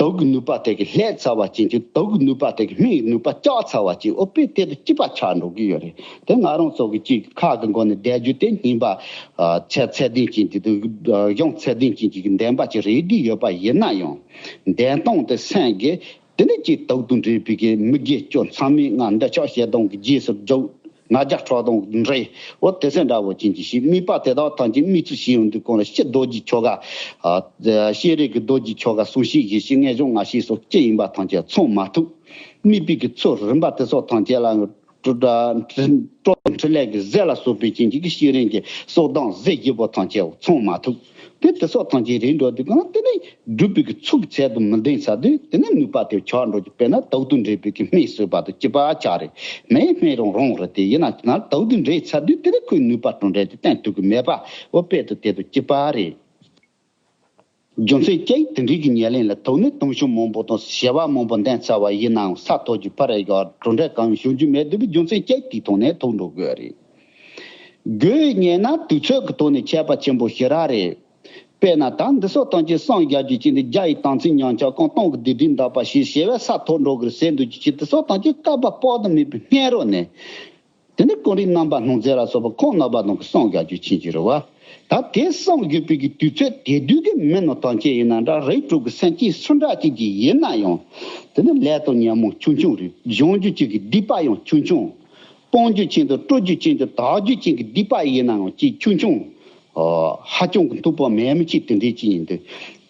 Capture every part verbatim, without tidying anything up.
དུག་གི་ནུས་པ་དེ་གི་ལྷད་ཚ་བ་ཅན་གྱི་དུག་གི་ནུས་པ་དེ་གི་སྨན་གྱི་ནུས་པ་བཅག་ཚ་བ་ཅན། འོ་དཔེ་དེ་དང་གཅིག་པ་ཆགས་འགྲོ་གི་ཡོད་རེད། དེ་ང་རང་ཚོ་གི་ཅིག་ཁ་གི་མགོ་ནས་བཟླས་རྒྱུ་དེ་སྙིམ་པ་ཚད་ཚད་ལྡན་ཅན་གྱི་དུ་གཞུང་ཚད་ལྡན་ཅན་གྱི་བདེན་པ་ཅིག་རེད་བསྡད་ཡོད་པ་ཡིན་ན་ཡང་། བདེན་སྟོང་དེ་སེམས་ཀྱི་དེ་ནི་ཅིག་དུག་དང་འདྲེས་པའི་གི་མི་དགེ་བཅུ་མཚམས་མེད་ལྔ་འདོད་ཆགས་ཞེ་སྡང་གི་རྗེས་སུ་འཇུག་ལྔ་བརྒྱ་ཁྲག་འཐུང་གི་འདྲེ། འོ་དེ་ཚོ་འདྲ་བོ་ཅན་གྱི་ཞིག་དམིགས་པ་དེ་དག་ཐམས་ཅད་དམིགས་ཚུལ་ཤེས་ཡོང་དུས་གང་ལ་སྤྱིར་རྡོ་རྗེ་ཆོ་ག་ཨ་ཤེས་རིག་གི་རྡོ་རྗེ་ཆོ་ག་གསུང་བཤད་བཞི་བཤད་ངེས་སྦྱོར་ལྔ་བཤད་སོགས་ཅི་ཡིན་པ་ཐམས་ཅད་ཚང་མ་ཐུབ། དམིགས་པའི་གི་ཚུལ་རིམ་པ་དེ་སོགས་ཐམས་ཅད་ལ་སྤྲོ་སྤྲོ་སྤྲོ་ལས་ཀྱི་རྫས་ལ་སོགས་པའི་ཅན་གྱི་གི་ཤེས་རིག་གི་སོགས་གདངས་གཟི་བརྗིད་པོ་ཐམས་ཅད་ཚང་མ་ཐུབ། དེ་དེ་སོགས་ཐམས་ཅད་རེད་འགྲོ་དུས་གང་ལ་དེ་ནི་སྒྲུབ་པའི་གི་ཚུལ་གྱི་ཚད་དུ་མི་ལྡན་ཚར་དུས་དེ་ནི་ནུས་པ་དེ་ཆག་འགྲོ་གི། དཔེར་ན་དུག་དང་འདྲེས་པའི་གི་སྨན་ཟོས་པ་དང་གཅིག་པ་ཆགས་རེད། སྨན་སྨན་རང་རང་རེད། དེ་ཡིན་ན་ན་དུག་དང་འདྲེས་ཚར་དུས་དེ་ནི་ཁོའི་ནུས་པ་གྲུབ་འབྲས་དེ་བསྟན་ཐུབ་ཀྱི་མེད་པ། འོ་དཔེ་དེ་དེ་དང་གཅིག་པ་རེད། རྒྱུ་མཚན་གཅིག་དེ་འདྲའི་གི་ཉེར་ལེན་ལ་ཐུག་ནས་དུང་ཞུ་མང་པོ་དང་བྱེ་བ་མང་པོ་འདོན་ཚར་བ་ཡིན་ནའང་ས་ཐོབ་ཀྱི་ཕ་རེ་ག་གྲུབ་འབྲས་གང་ཡང་བྱུང་རྒྱུ་མེད་འདུག་པའི་རྒྱུ་མཚན་གཅིག་དེའི་ཐོག་ནས་ཐུག་འགྲོ་དགོས་རེད། དགོས་ཉེ་ན་དུས་ཚོད་ཀྱི་ཐོག་ནས་ཁྱད་པར་ཆེན་པོ་ཞེ་དྲག་རེད། དཔེར་ན་ད་འདི་སོགས་ཐམས་ཅད་བསམ་རྒྱག་རྒྱུ་ཅན་དེ་རྒྱ་ཡི་དམ་ཚིག་ཉམས་ཆག་གང་སྟོང་གི་སྡིག་སྒྲིབ་འདག་པ་ཞིག་ཞེ་བའི་ས་ཐོབ་འགྲོ་གི་རེད་ཟེར་འདུག་ཅི་ཅི་དེ་སོགས་ཐམས་ཅད་བསྐལ་པ་དཔག་ཏུ་མེད་པའི་སྔོན་རོལ་ནས། དེ་ནི་ཀུན་རིག་རྣམ་པར་སྣང་མཛད་ལ་སོགས་པ་ཁམས་རྣམ་པ་སྣང་གི་བསམ་རྒྱག་རྒྱུ་ཅན་གྱི་རེད་བ། ད་དེ་བསམ་དགོས་པའི་གི་དུས་ཚོད་དེ་དུས་ཀྱི་མི་རྣམས་ཐམས་ཅད་ཡིན་ན་འདྲ་རིགས་དྲུག་གི་སེམས་ཅན་སུ་འདྲ་ཅིག་གི་ཡིན་ན་ཡང་། དེ་ནི་ལས་དང་ཉོན་མོངས་ཆུང་ཆུང་རེད། སྦྱང་རྒྱུ་ཅན་གྱི་སྡིག་པ་ཡང་ཆུང་ཆུང་། སྤང་རྒྱུ་ཅན་དང་སྤྲོ་རྒྱུ་ཅན་དང་དག་རྒྱུ་ཅན་གྱི་སྡིག་པ་ཡིན་ན་ཡང་ཅིག་ཆུང་ཆུང་། ཨོ། ཧ་ཅང་གི་མཐུག་པོ་མེད་མི་ཅིག་དེ་འདྲའི་ཅིག་ཡིན་དུས།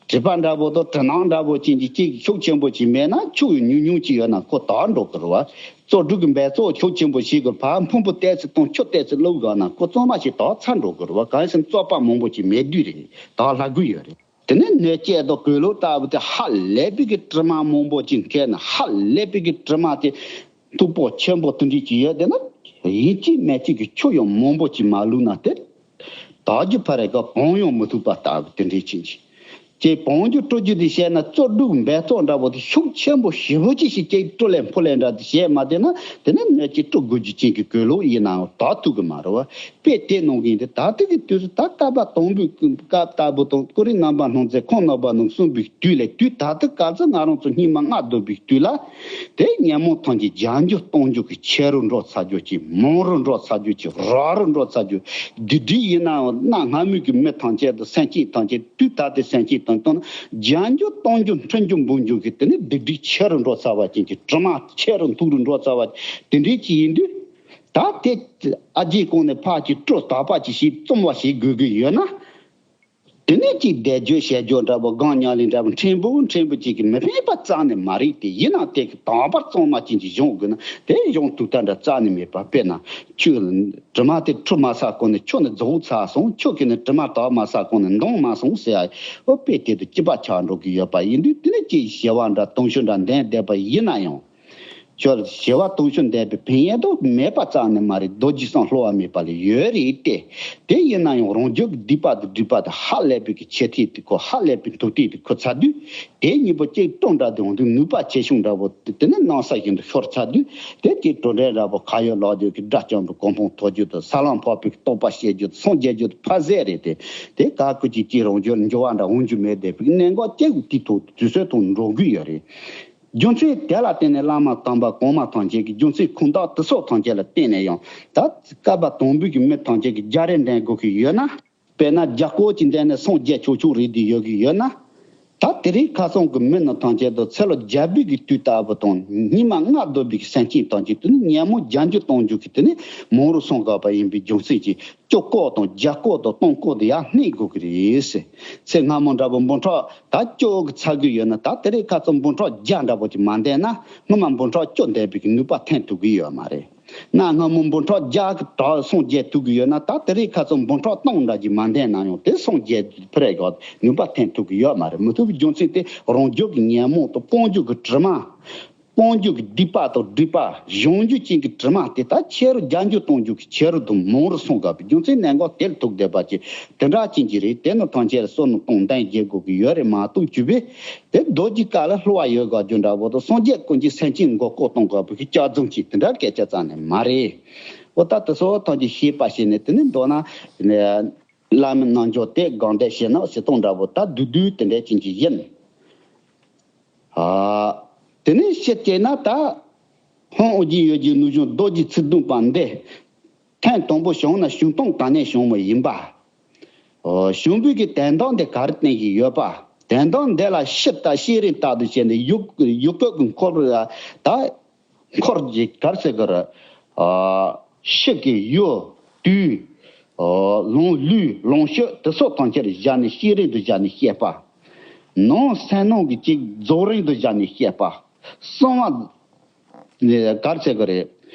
དྲེག་པ་འདྲ་པོ་དང་དྲི་ནག་འདྲ་པོ་ཅན་གྱི་ཅིག་ཤུགས་ཆེན་པོ་ཅིག་མེད་ན་ཆུ་ཉུང་ཉུང་ཅིག་ཡོད་ན་ཁོ་དག་འགྲོ་གི་རེད་བ། བཙོག་དྲུག་གི་འབད་བརྩོན་ཤུགས་ཆེན་པོ་ཞིག་གི་བར་ཕུང་པོ་ཏོག་ཙམ་དང་ཆུ་ཏོག་ཙམ་བླུགས་དགོས་ན་ཁོ་གཙང་མ་ཞིག་དག་ཚར་འགྲོ་གི་རེད་བ། གང་ཡིན་ཟེར་ན་བཙོག་པ་མང་པོ་ཅིག་མེད་དུས་རེད། དག་ལྷག་གི་ཡོད་རེད། དེ་ནས་སྣོད་སྤྱད་དང་གོས་ལོག་ལྟ་བུ་དེ་ཧ་ལས་པའི་གི་དྲི་མ་མང་པོ་ཅིག་འཁྱེར་ན་ཧ་ལས་པའི་གི་དྲི་མ་དེ་མཐུག་པོ་ཆེན་པོ་དེ་འདྲ་ཅིག་ཡོད་དེ་ན་ཡིན་གཅིག་མིན་གཅིག་གི་ཆུ་ཡང་མང་པོ་ཅིག་མ་བླུགས་ན་དེ། དག་རྒྱུ་ཕར་རེ་ག་བང་ཡང་མི་ཐུབ་པ་ལྟ་བུ་དེ་འདྲའི་ཕྱིན་ཅི། ཅེས་བང་རྒྱུ་དཀྲུག་རྒྱུ་དེ་བཤད་ན་བཙོག་དྲུག་འབད་བརྩོན་འདྲ་པོ་དེ་ཤུགས་ཆེན་པོ་ཞེ་པོ་ཅིག་ཞིག་ཅིག་དཀྲུག་ལེ་འཕུར་ལེ་འདྲ་དེ་བཤད་མ་བསྡད་ན་དེ་ནི་སྣོད་ཅིག་དཀྲུག་དགོས་རྒྱུ་ཅན་གྱི་གོས་ལོག་ཡིན་ནའང་དག་ཐུབ་གི་མ་རེད་བ། དཔེ་དེ་གནང་གི་ཡིན་ཏེ་ད་ལྟ་གི་དུས་སུ་ད་བསྐལ་པ་དང་པོའི་སྐབས་ལྟ་བུ་དང་ཀུན་རིག་རྣམ་པར་སྣང་མཛད་ཁམས་རྣམ་པར་སྣང་གསུངས་པའི་དུས་ལས་དུས་ད་ལྟ་ག་ཚོད་ང་རང་ཚོ་སྙིགས་མ་ལྔ་བདོ་བའི་དུས་ལ། དེ་ཉོན་མོངས་ཐམས་ཅད་སྦྱང་རྒྱུ་གཏོང་རྒྱུ་གི་ཆེ་རུ་འགྲོ་ཚར་རྒྱུ་ཅིག་མང་རུ་འགྲོ་ཚར་རྒྱུ་ཅིག་རགས་རུ་འགྲོ་ཚར་རྒྱུ། སྡིག་སྒྲིབ་ཡིན་ནའང་གནའ་སྔ་མོའི་གི་མི་ཐམས་ཅད་དང་སེམས་ཅན་ཐམས་ཅད་དུས་ད་ལྟའི་སེམས་ཅན་ཐམས་ཅད་སྦྱང་རྒྱུ་གཏོང་རྒྱུ་འཕྲིན་རྒྱུ་འབུལ་རྒྱུ་གི་དེ་ནི་སྡིག་སྒྲིབ་ཆེ་རུ་འགྲོ་ཚར་བ་ཅན་གྱི་དྲི་མ་ཆེ་རུ་མཐུག་རུ་འགྲོ་ཚར་བ་དེ་འདྲའི་ཅིག་ཡིན་དུས། ད་དེ་ཨ་རྒྱའི་གོང་ནས་ཕར་ཅིག་དཀྲུག་དག་པ་ཅིག་ཞིག་རྩོམ་པ་ཞིག་དགོས་ཀྱི་ཡོད་ན། དེ་ནས་ཅིག་བཟླས་བརྗོད་ཞལ་བརྗོད་འདྲ་པོ་སྒོམ་ཉམས་ལེན་འདྲ་པོ་ཕྲན་བུ་ཕྲན་བུ་ཅིག་གིས་མི་ཕན་པ་རྩ་ནས་མ་རེད་དེ། ཡིན་ནའང་དེ་གི་དང་པར་གཙང་མ་ཅན་གྱི་གཞུང་དགོས་ན་དེ་གཞུང་ཐུགས་ཐག་འདྲ་རྩ་ནས་མེད་པ། དཔེར་ན་ཆུ་དྲི་མ་དེ་འཁྲུ་མ་ཚར་གོང་ནས་ཆུ་ནི་རྫོགས་ཚར་སོང་། ཆུ་གིས་ནི་དྲི་མ་དག་མ་ཚར་གོང་ནས་འདང་མ་སོང་ཟེར་ཡ། ཨོ་དཔེ་དེ་དང་གཅིག་པ་ཆགས་འགྲོ་གི་ཡོད་པ་ཡིན་དུས་དེ་ནས་ཅིག་བྱེ་བ་འདྲ་དུང་ཞུ་འདྲ་འདོན་བསྡད་པ་ཡིན་ན་ཡང་། ཁྱོད་བྱེ་བ་དུང་ཞུ་འདོན་པའི་ཕན་ཡོན་དུ་མེད་པ་རྩ་ནས་མ་རེད། རྡོ་རྗེ་བསམ་བསླུ་བ་མེད་པ་ལ་ཡོད་རེད་དེ། དེ་ཡིན་ན་ཡང་རང་རྒྱུད་ཀྱི་སྡིག་པ་དང་སྒྲིབ་པ་དེ་ཧ་ལས་པའི་གི་ཆེ་ཐིག་དེ་ཁོ་ཧ་ལས་པའི་མཐོ་ཐིག་དེ་ཁོ་ཚ་དུས། དེ་གཉིས་པོ་གཅིག་གྲུབ་འདྲ་དེ་འོང་དུས་ནུས་པ་ཆེ་ཆུང་འདྲ་པོ་དེ་ནི་སྣང་ས་བཞིན་དུ་ཤོར་ཚར་དུས། དེ་གཅིག་གྲུབ་འབྲས་འདྲ་པོ་ཁ་ཡོད་ལག་ཡོད་ཀྱི་དགྲ་བཅོམ་པའི་གོ་འཕང་ཐོབ་རྒྱུ་དང་ས་ལམ་འཕགས་པའི་རྟོགས་པ་བཤད་རྒྱུ་དང་སངས་རྒྱས་རྒྱུ་དེ་ཕ་ཟད་རེད་དེ། དེ་ག་ཀུ་ཅིག་ཅིག་རང་རྒྱུད་འགྱུར་བ་འདྲ་འོང་རྒྱུ་མེད་བསྡད་པའི་གནད་འགག་གཅིག་དེའི་ཐོག་དུས་ཚོད་ཐོག་འགྲོ་གི་ཡོད་རེད། རྒྱུ་མཚན་དེ་ལ་བརྟེན་ནས་བླ་མ་དམ་པ་གོང་མ་ཐམས་ཅད་ཀྱིས་རྒྱུ་མཚན་ཁུངས་དག་དེ་སོགས་ཐམས་ཅད་ལ་བརྟེན་ནས་ཡང་ད་བསྐལ་པ་དང་པོའི་གི་མི་ཐམས་ཅད་ཀྱིས་རྒྱ་རེ་འདོན་དགོས་ཀྱི་ཡོད་ན། དཔེར་ན་རྒྱ་སྐོར་གྱི་འདོན་ནས་སངས་རྒྱས་ཆོག་ཆོག་རེད་དེ་ཡོད་ཀྱི་ཡོད་ན། ད་དེ་རིང་ཁ་སང་གི་མི་རྣམས་ཐམས་ཅད་དུ་ཚེ་ལོ་བརྒྱ་པའི་གི་དུས་ལྟ་བུ་དང་སྙིགས་མ་ལྔ་བདོ་བའི་གི་སེམས་ཅན་ཐམས་ཅད་དུ་ནི་ཉོན་མོངས་རྒྱ་འགྱུར་གཏོང་རྒྱུ་གི་དེ་ནི་མང་རུ་སོང་དགོས་པ་ཡིན་པའི་རྒྱུ་མཚན་གྱིས། བཅུ་སྐོར་དང་བརྒྱ་སྐོར་དང་སྟོང་སྐོར་དུ་ཡར་སྣེ་དགོས་ཀྱི་རེད་ཟེར། ཚེ་སྔ་མོ་འདྲ་པོ་འབུམ་ཕྲག་ད་བཅུ་གི་ཚར་གི་ཡོད་ན་ད་དེ་རིང་ཁ་སང་འབུམ་ཕྲག་བརྒྱ་འདྲ་པོ་ཅིག་མ་འདོན་ན་སྔོན་མ་འབུམ་ཕྲག་བཅུ་འདོན་པའི་གི་ནུས་པ་ཐོན་ཐུབ་ཀྱི་ཡོད་མ་རེད། གནའ་སྔ་མོ་འབུམ་ཕྲག་བརྒྱ་གི་དག་སངས་རྒྱས་ཐུབ་ཀྱི་ཡོད་ན་ད་དེ་རིང་ཁ་སང་འབུམ་ཕྲག་སྟོང་འདྲ་ཅིག་མ་འདོན་ན་ཡང་དེ་སངས་རྒྱས་ཕི་རེ་ག་ནུས་པ་ཐོན་ཐུབ་ཀྱི་ཡོད་མ་རེད། མི་ཐུབ་པའི་རྒྱུ་མཚན་དེ་རང་རྒྱུད་ཀྱི་ཉོན་མོངས་དང་སྤང་རྒྱུད་ཀྱི་དྲི་མ། སྤང་རྒྱུ་གི་སྡིག་པ་དང་སྒྲིབ་པ་སྦྱང་རྒྱུ་ཅན་གྱི་དྲི་མ་དེ་དག་ཆེ་རུ་རྒྱ་འགྱུར་གཏོང་རྒྱུ་གི་ཆེ་རུ་དང་མང་རུ་སོང་དགོས་པའི་རྒྱུ་མཚན་གནད་འགག་དེར་ཐུག་བསྡད་པ་ཅིག་དེ་འདྲ་ཅན་གྱི་རེད། དེ་ནི་ཐམས་ཅད་ལ་བསོད་ནམས་གཏོང་འདོན་བྱེད་དགོས་ཀྱི་ཡོད་རེད་མ་གཏོགས་རྒྱུ་བས་དེ་རྡོ་རྗེ་བཀའ་ལ་བསླུ་བ་ཡོད་དགོས་རྒྱུ་འདྲ་པོ་དང་སངས་རྒྱས་ཀུན་གྱི་སེམས་ཅན་མགོ་སྐོར་གཏོང་དགོས་པའི་གི་སྐྱག་རྫུན་ཅིག་དེ་འདྲ་སྐད་ཆ་རྩ་ནས་མ་རེད། འོ་ད་དེ་ཚོ་ཐམས་ཅད་ཤེས་པ་བྱས་ནས་དེ་ནི་མདོར་ན་བླ་མའི་རྣལ་འབྱོར་དེ་སྒོམ་བཟླས་ཞེ་ནག་ཞེ་སྡང་འདྲ་པོ་ད་བསྡུས་བསྡུས་དེ་འདྲ་ཅན་གྱི་ཡིན། ཨ། དེ་ནས་ཕྱི་བལྟས་ན་ད། ཧོང་ཨོ་རྒྱན་ཡོད་ཀྱི་ནུ་གཞུང་རྡོ་རྗེ་ཚིག་བདུན་པ་འདི། ཐེངས་དང་པོ་བྱུང་ན་ཞུང་སྟོང་དང་ནས་བྱུང་བ་ཡིན་པ། ཨོ། བྱུང་བུ་གི་དན་རྟགས་འདི་ག་རེ་བསྟན་གྱི་ཡོད་པ། དན་རྟགས་འདི་ལ་ཤི་ད་ཤེས་རིག་ལྟ་དུ་བྱས་ནས་ཡུག་ཡུག་ཀོ་གི་འཁོར་ལ་ད། འཁོར་གྱི་གར་ཟེར་གི་རེད། ཨ། ཤི་གི་ཡུལ། དུས། ཨ། ལོངས་ལུས་ལོངས་སྤྱོད་དེ་སོགས་ཐམས་ཅད་བཞག་ནས་ཤེས་རིག་ཏུ་བཞག་ནས་བཤད་པ། ནང་སེམས་ནང་གི་ཅིག་རྫོགས་རིམ་དུ་བཞག་ནས་བཤད་པ། གསང་བ། གར་ཟེར་གི་རེད།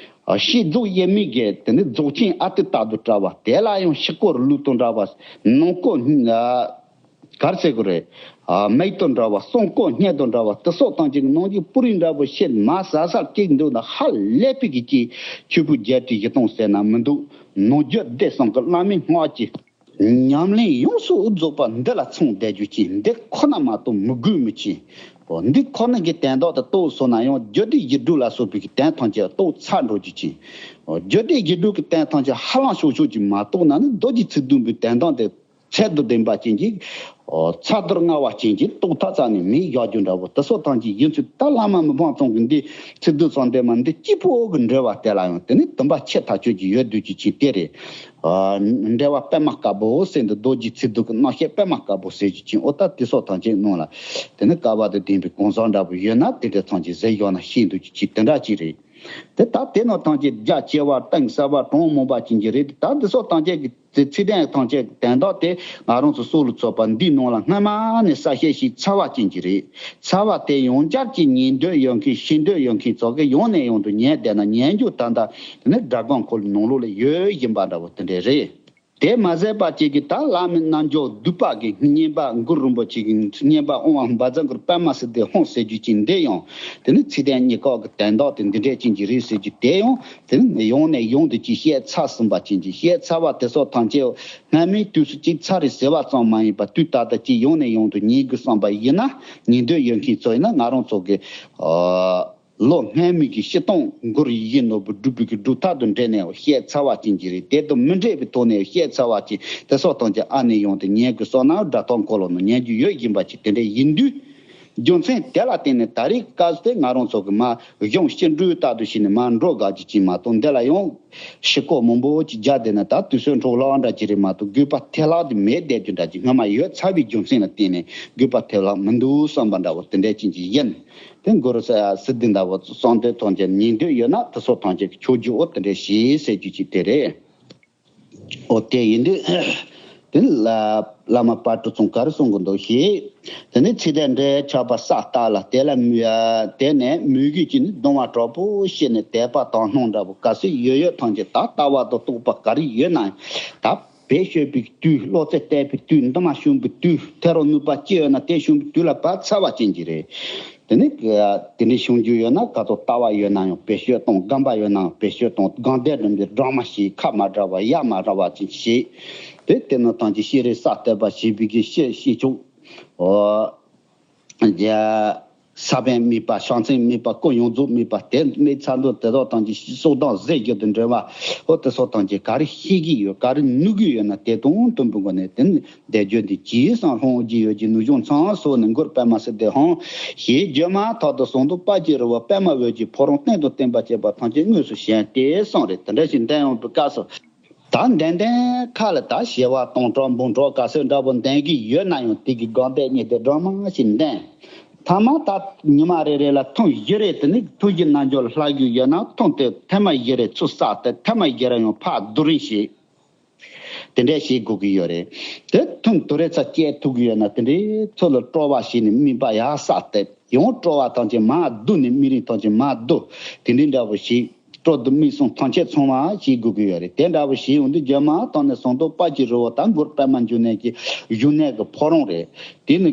ཨ། ཤེས་རྫོགས་དབྱེར་མེད་ཀྱི་དེ་ནི་རྫོགས་ཆེན་ཨ་ཏི་རྟག་ཏུ་བཀྲལ་བ་དེ་ལ་ཡང་ཕྱི་སྐོར་ལུགས་དང་འདྲ་བ། ནང་སྐོར། ཨ། གར་ཟེར་དགོས་རེད། ཨ། མིག་དང་འདྲ་བ། གསང་སྐོར་སྙན་དང་འདྲ་བ་དེ་སོགས་ཐམས་ཅད་ཀྱི་ནང་གི་པུ་རིས་འདྲ་བོ་བཤད་མ་ཟ་ཟ་སྐད་འདུག་ན་ཧ་ལས་པའི་གི་ཅིག་ཆོས་ཕུང་བརྒྱད་ཁྲི་བཞི་སྟོང་ཟེར་ན་མི་འདུག་ནང་རྒྱུད་སྡེ་གསུམ་གྱི་བླ་མའི་སྔགས་ཀྱི་ཉམས་ལེན་ཡོངས་སུ་རྫོགས་པ་འདི་ལ་ཚང་བསྡད་རྒྱུ་ཅིག་འདི་ཁོ་ན་མ་གཏོགས་མི་དགོས་མི་ཅིག་འོ། འདི་ཁོ་ན་གི་དན་རྟགས་དེ་རྟོགས་སོང་ན་ཡང་རྒྱུད་སྡེ་བཞི་དྲུག་ལ་སོགས་པའི་གི་དན་ཐམས་ཅད་རྟོགས་ཚར་འགྲོ་རྒྱུ་ཅིག་འོ། རྒྱུད་སྡེ་བཞི་དྲུག་གི་དན་ཐམས་ཅད་ཧ་ལམ་ཤོག་ཤོག་ཅིག་མ་རྟོགས་ན་ནི་རྡོ་རྗེ་ཚིག་བདུན་པའི་དན་རྟགས་དེ། ཚད་དུ་ལྡན་པ་ཅན་གྱི། ཨོ། ཚད་མཐོར་མངའ་བ་ཅན་གྱི་རྟོགས་ཐབས་རྩ་ནས་མེད་བཞག་རྒྱུ་འདྲ་བོ་དེ་སོགས་ཐམས་ཅད་ཡིན་ཚུལ་ད་བླ་མ་མི་ཕམ་ཚང་གི་འདི་ཚིག་བདུན་ཚང་འདི་མ་འདི་སྐྱིད་པོ་གི་འགྲེལ་བ་དེ་ལ་ཡང་དེ་ནི་དུམ་པ་ཆེ་ཐག་ཆོད་ཀྱི་ཡོད་དུས་ཀྱི་ཆིག་དེ་རེད། ཨ། འགྲེལ་བ་པད་མ་དཀར་པོ་ཟེར་འདི་རྡོ་རྗེ་ཚིག་བདུན་གྱི་རྣམ་བཤད་པད་མ་དཀར་པོ་ཟེར་རྒྱུ་ཅན་ཨོ་ད་དེ་སོགས་ཐམས་ཅད་ནང་ལ་དེ་ནི་བསྐལ་པ་དང་ལྡན་པའི་གང་ཟག་འདྲ་བོ་ཡོད་ན་དེ་འདྲ་ཐམས་ཅད་གཟིགས་ཡོང་ན་ཤེས་འདུག་ཀྱི་ཆིག་དེ་འདྲ་ཅིག་རེད། དེ་ལྟར་དེ་རྣམས་ཐམས་ཅད་རྒྱ་ཆེ་བ་གཏིང་ཟབ་པ་གྲངས་མང་པ་ཅན་གྱི་རིགས་དེ་དག་འདི་སོགས་ཐམས་ཅད་ཀྱི་ཚིག་ཚིག་དོན་ཐམས་ཅད་ཀྱི་དོན་དག་དེ་ང་རང་ཚོ་སྲོག་ལ་ཚོགས་པ་འདིའི་ནང་ལ་སྔ་མ་ནས་གསལ་བཤད་ཞིག་ཚར་བ་ཅན་གྱི་རེད། ཚར་བ་དེ་ཡང་བསྐྱར་གྱི་ཉན་འདོད་ཡོད་མཁན་ཤེས་འདོད་ཡོད་མཁན་ཚོ་གིས་ཡང་ནས་ཡང་དུ་ཉན་བསྡད་ན་ཉན་རྒྱུ་ད་ལྟ་དེ་ནི་སྒྲ་སྒམ་འཁོར་ལོའི་ནང་ལོགས་ལ་ཡོད་བཞིན་པ་འདྲ་བོ་དེ་འདྲས་རེད། དེ་མ་ཟད་པ་ཅིག་གིས་ད་བླ་མའི་རྣལ་འབྱོར་བསྡུས་པ་གི་བསྙེན་པ་གུ་རུ་རིན་པོ་ཆེ་གི་བསྙེན་པ་དབང་བ་བཛྲ་གུ་རུ་པདྨ་སིདྡྷི་ཧཱུྃ་ཟེར་རྒྱུ་ཅིག་འདི་ཡང་དེ་ནི་ཚིག་དོན་གཉིས་ཀ་གི་དོན་དག་དེ་འདི་འདྲས་ཅན་གྱི་རེད་ཟེར་རྒྱུ་དེ་ཡང་དེ་ནི་ཡང་ནས་ཡང་དུ་ཅིག་བཤད་ཚར་ཟིན་པ་ཅན་གྱི་བཤད་ཚར་བ་དེ་སོགས་ཐམས་ཅད་སྔ་མའི་དུས་སུ་ཅིག་ཚར་རེད་ཟེར་བ་ཙམ་མ་ཡིན་པར་དུས་ད་ལྟ་ཅིག་ཡང་ནས་ཡང་དུ་ཉན་དགོས་བསམ་པ་ཡིན་ན་ཉན་འདོད་ཡོད་མཁན་ཚོ་ཡིན་ན་ང་རང་ཚོ་གི་ཨ། ལོ་སྔ་མའི་གི་སྤྱིར་བཏང་གུ་རུ་ཡིད་བཞིན་ནོར་བུ་སྒྲུབ་པའི་གི་སྒྲུབ་ཐབས་དང་འབྲེལ་ནས་བཤད་ཚར་བ་ཅན་གྱི་རེད། དེ་དང་མི་འབྲེལ་བའི་ཐོག་ནས་བཤད་ཚར་བ་ཅན་དེ་སོགས་ཐམས་ཅད་ཨ་ནེ་ཡོང་དུ་ཉན་དགོས་བསམ་ན་སྒྲ་ཐོག་འཁོར་ལོ་ནང་ཉན་རྒྱུ་ཡོད་བཞིན་པ་ཅིག་དེ་འདྲ་ཡིན་དུས། རྒྱུ་མཚན་དེ་ལ་བརྟེན་ནས་ད་རེས་སྐབས་སུ་དེ་ང་རང་ཚོ་གི་མ་གཞུང་སྤྱི་འགྲོས་ལྟར་དུ་བྱས་ནས་མ་འགྲོ་དགའ་རྒྱུ་ཅིག་མ་གཏོགས་འདི་ལ་ཡང་ཕྱི་སྐོར་མང་པོ་ཅིག་རྒྱག་བསྡད་ན་ད་དུས་ཚོད་འཕྲོ་བརླག་འདྲ་ཅིག་རེད་མ་གཏོགས་དགོས་པ་ཐལ་ལག་དེ་མེད་བསྡད་རྒྱུ་འདྲ་ཅིག་སྔ་མ་ཡོད་ཚར་བའི་རྒྱུ་མཚན་ལ་བརྟེན་ནས་དགོས་པ་ཐལ་ལག་མི་འདུག་བསམ་པ་འདྲ་བོ་དེ་འདྲ་ཅན་ཅིག་ཡིན། དེ་གུ་རུ་ས་སིདྡྷི་འདྲ་བོ་གསང་འདུས་ཐམས་ཅད་ཉན་འདོད་ཡོད་ན་དེ་སོགས་ཐམས་ཅད་ཀྱི་ཆོས་རྒྱུ་འོ་དེ་འདྲས་ཞེས་ཟེར་རྒྱུ་ཅིག་དེ་རེད། འོ་དེ་ཡིན་དུས་དེ་ལ་བླ་མ་དཔལ་སྤྲུལ་ཚང་ག་རེ་གསུང་གི་འདུག་ཞེས། དེ་ནས་ཚིག་དོན་འབྲེལ་ཆགས་པ་ས་ལྟ་ལ་དེ་ལ་དེ་ནས་མོས་གུས་ཀྱིས་ནི་གདུང་བ་དྲག་པོ་བྱས་ནས་དད་པ་དག་སྣང་འདྲ་བོ་ག་ཚོད་ཡོད་ཡོད་ཐམས་ཅད་ད་ལྟ་བ་དང་རྟོགས་པ་ག་རེ་ཡོད་ན་ད། བེད་སྤྱོད་པའི་དུས་བློ་རྩེ་གཏད་པའི་དུས་འདི་མ་བྱུང་པའི་དུས་ཐེ་རོ་ནུས་པ་ཅི་ཡོད་ན་དེ་བྱུང་པའི་དུས་ལ་བབས་ཚར་བ་ཅན་གྱི་རེད། དེ་ནི་དེ་འདྲའི་བྱུང་རྒྱུ་ཡོད་ན་ག་ཚོད་ལྟ་བ་ཡོད་ན་ཡང་བེད་སྤྱོད་གཏོང་སྒོམ་པ་ཡོད་ན་ཡང་བེད་སྤྱོད་གཏོང་སྒོམ་བཟླས་སྒྲུབ་པའི་སྦྲགས་མ་བྱེད་ཁ་མ་བྲལ་བ་ཡ་མ་བྲལ་བ་ཅན་བྱེད། དེ་དེ་ནི་ཐམས་ཅད་ཤེས་རིག་ས་བལྟས་པ་བྱེད་པའི་གི་ཤེས་ཤེས་ཆོག་ཨོ། རྒྱ། ས་བོན་སྨིན་པ་ཕྱག་མཚན་སྨིན་པ་སྐུ་ཡོངས་རྫོགས་སྨིན་པ་དེ་སྨིན་ཚར་དུས་དེ་དག་ཐམས་ཅད་སྲོག་དང་ཟས་བརྗོད་དུ་འབྲེལ་བ་ཨོ་དེ་སོགས་ཐམས་ཅད་ག་རེ་ཤེས་ཀྱི་ཡོད་ག་རེ་ནུས་ཀྱི་ཡོད་ན་དེ་དང་མཐུན་པའི་སྒོ་ནས་དེ་ནི་བཟླས་བརྗོད་འདི་ཇི་བསམ་ལྷུན་གྱིས་ཡོད་ཀྱི་ནུས་གཞུང་ཚང་སོགས་ནི་གུ་རུ་པདྨ་སིདྡྷི་ཧཱུྃ་ཞེས་བརྗོད་མ་ཐག་ཏུ་ཟངས་མདོག་དཔལ་གྱི་རི་བོ་པདྨ་འོད་ཀྱི་ཕོ་བྲང་སྟེང་དུ་བརྟེན་པར་བཅས་པ་ཐམས་ཅད་དངོས་སུ་བཞེངས་ཏེ་གསུངས་རེད། དེ་འདྲ་ཞིག་འདོན་ཡོང་པའི་སྐབས་སུ། ད་འདོན་དོན་ཁ་ལ་ད་བྱེ་བ་སྟོང་ཕྲག་འབུམ་ཕྲག་ག་ཚོད་འདྲ་པོ་འདོན་གྱི་ཡོད་ན་ཡང་དེ་གི་སྒོམ་བཟླས་གཉིས་དེ་སྦྲགས་མ་ཞིག་འདོན། ཐ་མ་ད་ཉི་མ་རེ་རེ་ལ་ཐུན་བཞི་རེ་དེ་ནི་ཐུན་བཞི་རྣལ་འབྱོར་ལ་ལྷག་རྒྱུ་ཡོད་ན་ཐུན་དེ་ཐེངས་མ་བཞི་རེ་ཚུར་བསགས་ཏེ་ཐེངས་མ་བཞི་རེ་ཡང་ཕར་བསྡུ་རིམ་བྱེད། དེ་འདྲས་བྱེད་དགོས་ཀྱི་ཡོད་རེད། དེ་ཐུན་དུ་རེ་ཚ་བཅད་ཐུབ་ཀྱི་ཡོད་ན་དེ་འདྲའི་ཚུལ་ལ་སྤྲོ་བ་བྱས་ནས་དམིགས་པ་ཡར་བསགས་ཏེ་ཡང་སྤྲོ་བ་ཐམས་ཅད་མར་བསྡུ་ནས་དམིགས་རིམ་ཐམས་ཅད་མར་བསྡུ། དེ་འདྲའི་འདྲ་པོ་བྱེད། སྤྲོ་བསྡུ་དམིགས་གསུམ་ཐམས་ཅད་ཚང་མ་བྱེད་དགོས་ཀྱི་ཡོད་རེད། དེ་འདྲ་པོ་བྱེད་ཡོང་དུས་རྗེས་མ་དང་ནི་ཟངས་མདོག་དཔལ་གྱི་རི་བོ་དང་གུ་རུ་པདྨ་འབྱུང་གནས་ཀྱི་བཞུགས་གནས་ཀྱི་ཕོ་བྲང་རེད། དེ་ནི་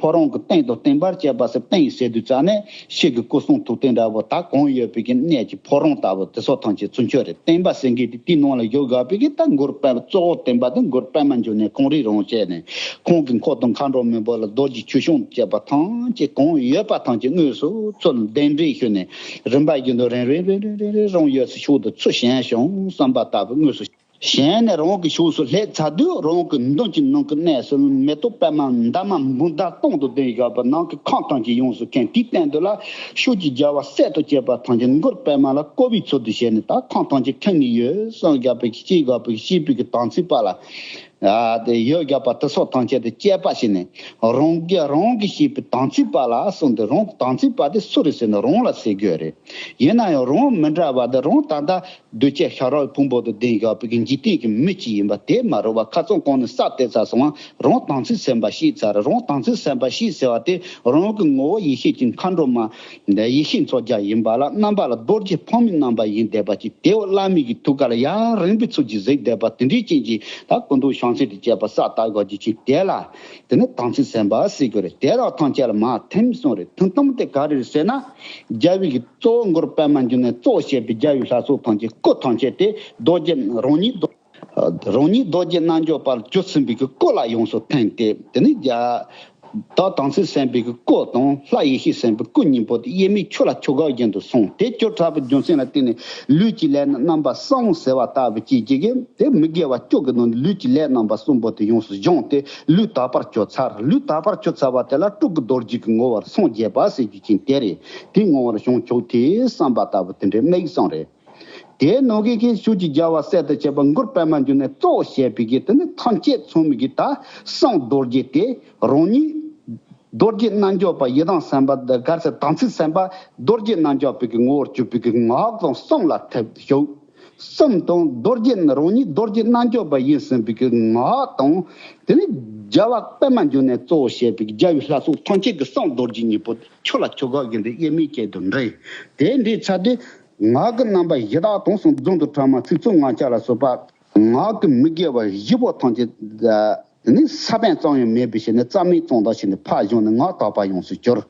ཕོ་བྲང་གི་སྟེང་དང་བརྟེན་པར་བཅས་པ་ཟེར་སྟེང་ཟེར་དུས་ཙ་ནས་ཕྱི་གི་སྐུ་གསུང་ཐུགས་རྟེན་འདྲ་པོ་ད་གང་ཡོད་པའི་གི་གནས་ཀྱི་ཕོ་བྲང་ལྟ་བུ་དེ་ཚོ་ཐམས་ཅད་ཚུན་ཆད་རེད། བརྟེན་པ་ཟེར་མཁན་དེ་དེའི་ནང་ལ་བཞུགས་དགོས་པའི་གི་ད་གུ་རུ་པདྨ་གཙོ་བོ་བརྟེན་པ་དེ་གུ་རུ་པདྨ་འབྱུང་གནས་ཁོང་རང་རང་བྱས་ནས་ཁོང་གི་འཁོར་དང་མཁའ་འགྲོ་མི་འབོར་ལ་རྡོ་རྗེ་ཁྱུ་ཆུང་བཅས་པ་ཐམས་ཅད་གང་ཡོད་པ་ཐམས་ཅད་དངོས་སུ་ཚུར་གདན་འདྲེན་ཞུས་ནས། རིམ་པ་བཞིན་དུ་རིམ་རིམ་རིམ་རིམ་རིམ་རིམ་ཡོད་ཚུལ་ཤུགས་དུ་ཚུར་བཞེངས་བྱུང་བསམ་པ་ལྟ་བུ་དངོས་སུ། གཞན་ནས་རང་གི་ཕྱོགས་སུ་སླེབས་ཚར་དུས་རང་གི་མདུན་གྱི་ནང་གི་གནས་སུ་མེ་ཏོག་པདྨ་འདབ་མ་འབུམ་ཕྲག་སྟོང་དུ་ལྡན་བཞག་པ་ནང་གི་ཁམས་ཐམས་ཅད་ཡོངས་སུ་ཁེངས། དེའི་སྟེང་དུ་ལ་ཤུགས་ཀྱི་རྒྱལ་བ་སྲས་དང་བཅས་པ་ཐམས་ཅད་མགུལ་པདྨ་ལ་བསྐོར་བའི་ཚུལ་དུ་བྱས་ནས་ད་ཁམས་ཐམས་ཅད་ཁེངས་ནས་ཡོད་བསམ་བཞག་པའི་ཤེས་བཞག་པའི་ཤེས་པའི་གི་དམ་ཚིག་པ་ལ། ཨ་དེ་ཡོད་བཞག་པ་དེ་སོགས་ཐམས་ཅད་དུ་དཔྱད་པ་བྱས་ནས་རང་གི་རང་གི་ཤེས་པའི་དམ་ཚིག་པ་ལ་གསུངས་ཏེ། རང་གི་དམ་ཚིག་པ་དེ་སུ་རེད་ཟེར་ན་རང་ལ་ཟེར་དགོས་རེད། ཡིན་ན་ཡང་རང་མི་འདྲ་བ་དེ་རང་ད་ལྟ་གདོས་བཅས་ཤ་རོགས་ཕུང་པོ་དང་ལྡན་བཞག་པའི་གི་འཇིག་རྟེན་གྱི་མི་གཅིག་ཡིན་པ་དེ་མ་རེད་བ། ཁ་སང་གོང་ནས་ས་དེ་ཚ་སོང་བ་རང་དམ་ཚིག་སེམས་དཔའ་ཤེས་ཚར། རང་དམ་ཚིག་སེམས་དཔའ་ཤེས་ཟེར་བ་དེ་རང་གི་ངོ་བོ་ཡེ་ཤེས་ཀྱི་མཁའ་འགྲོ་མ། ཡེ་ཤེས་མཚོ་རྒྱལ་ཡིན་པ་ལ་རྣམ་པ་ལ་རྡོ་རྗེ་ཕག་མོའི་རྣམ་པ་ཡིན་བསྡད་པ་ཅིག་དེ་བ་བླ་མའི་གི་ཐུགས་ཀ་ལ་ཡར་རིང་པའི་ཚུལ་གྱིས་གཟིགས་བསྡད་པ་དེ་འདྲའི་ཅན་གྱི་ད་སྐུ་མདོག་བྱང་སེམས་དང་བཅས་པ་ས་ལྟ་དགོས་ཀྱི་ཅིག་དེ་ལ་དེ་ནི་དམ་ཚིག་སེམས་དཔའ་ཟེར་དགོས་རེད། དེ་དག་ཐམས་ཅད་ལ་མ་ཐིམ་གསུངས་རེད། ཐིམ་ཐིམ་དེ་ག་རེ་རེད་ཟེར་ན། རྒྱལ་བའི་གི་གཙོ་བོ་མགུལ་པདྨ་འབྱུང་གནས་གཙོ་བོ་བྱས་པའི་རྒྱལ་བའི་ལྷ་ཚོགས་ཐམས་ཅད་སྐུ་ཐམས་ཅད་དེ་རྡོ་རྗེ་རང་ཉིད་རྡོ་རང་ཉིད་རྡོ་རྗེ་རྣལ་འབྱོར་པར་གྱུར་ཟིན་པའི་གི་སྐུ་ལ་ཡོངས་སུ་ཐིམ་སྟེ། དེ་ནི་རྒྱ་ད་དམ་ཚིག་སེམས་དཔའི་གི་སྐུ་དང་ལྷ་ཡེ་ཤེས་སེམས་དཔའི་སྐུ་གཉིས་པོ་དེ་དབྱེར་མེད་ཆོས་ལ་ཆོས་དགའ་བཞིན་དུ་སོང་སྟེ། སྐྱོ་དྲགས་པའི་རྒྱུ་མཚན་ལ་བརྟེན་ནས་ལུས་ཀྱི་ལས་ནི་རྣམ་པ་གསུམ་ཟེར་བ་ལྟ་བུ་ཅིག་གིས་དེ་མི་དགེ་བ་བཅུ་གི་ནང་ནས་ལུས་ཀྱི་ལས་རྣམ་པ་གསུམ་པོ་དེ་ཡོངས་སུ་སྦྱངས་ཏེ་ལུས་དག་པར་གྱུར་ཚར། ལུས་དག་པར་གྱུར་ཚར་བ་དེ་ལ་སྤྲུལ་སྐུ་རྡོ་རྗེ་གི་ངོ་བོར་སངས་རྒྱས་པ་ཟེར་རྒྱུ་ཅན་དེ་རེད། དེའི་ངོ་བོར་བྱང་ཆུབ་ཐོབ་བསམ་པ་ལྟ་བུ་དེ་འདྲའི་དམིགས་བསལ་རེད། དེའི་ནང་གི་གི་ཤུགས་ཀྱི་རྒྱལ་བ་སྲས་དང་བཅས་པ་མགུལ་པདྨ་འབྱུང་གནས་གཙོ་བོ་བྱས་པའི་གི་དེ་ནི་ཐམས་ཅད་ཚང་མའི་གི་ད་གསང་རྡོ་རྗེ་དེ་རང་ཉིད་རྡོ་རྗེ་རྣལ་འབྱོར་པ་ཡི་དམ་སེམས་དཔའ་གར་ཟེར་དམ་ཚིག་སེམས་དཔའ་རྡོ་རྗེ་རྣལ་འབྱོར་པའི་གི་ངོ་བོར་གྱུར་པའི་གི་སྔགས་དང་གསུམ་ལ་ཐིམ་བཞག་གསུམ་དང་རྡོ་རྗེ་རང་ཉིད་རྡོ་རྗེ་རྣལ་འབྱོར་པ་ཡིན་ཟིན་པའི་གི་སྔགས་དང་། དེ་ནི་རྒྱལ་བ་པདྨ་འབྱུང་གནས་གཙོ་བོ་བྱས་པའི་རྒྱལ་བའི་ལྷ་ཚོགས་ཐམས་ཅད་ཀྱི་གསང་རྡོ་རྗེ་གཉིས་པོ་ཆོས་ལ་ཆོས་དགའ་བཞིན་དུ་དབྱེར་མེད་ཅན་དུ་འདྲེས། དེ་འདྲའི་ཚེ་དེ་ངག་གི་རྣམ་པ་བཞི་དག་དང་གསུམ། རྫོང་དུ་ཕྲ་མ་ཚིག་རྩུབ་ངག་འཁྱལ་ལ་སོགས་པ་ངག་གི་མི་དགེ་བ་བཞི་པོ་ཐམས་ཅད། དེ་ནི་ས་བོན་ཙམ་ཡང་མེད་པའི་ཕྱིར་ནི་རྩ་མེད་ཙམ་དག་ཕྱིར་ནི་ཕར་བཞག་ནས་ངག་དག་པ་ཡོངས་སུ་གྱུར།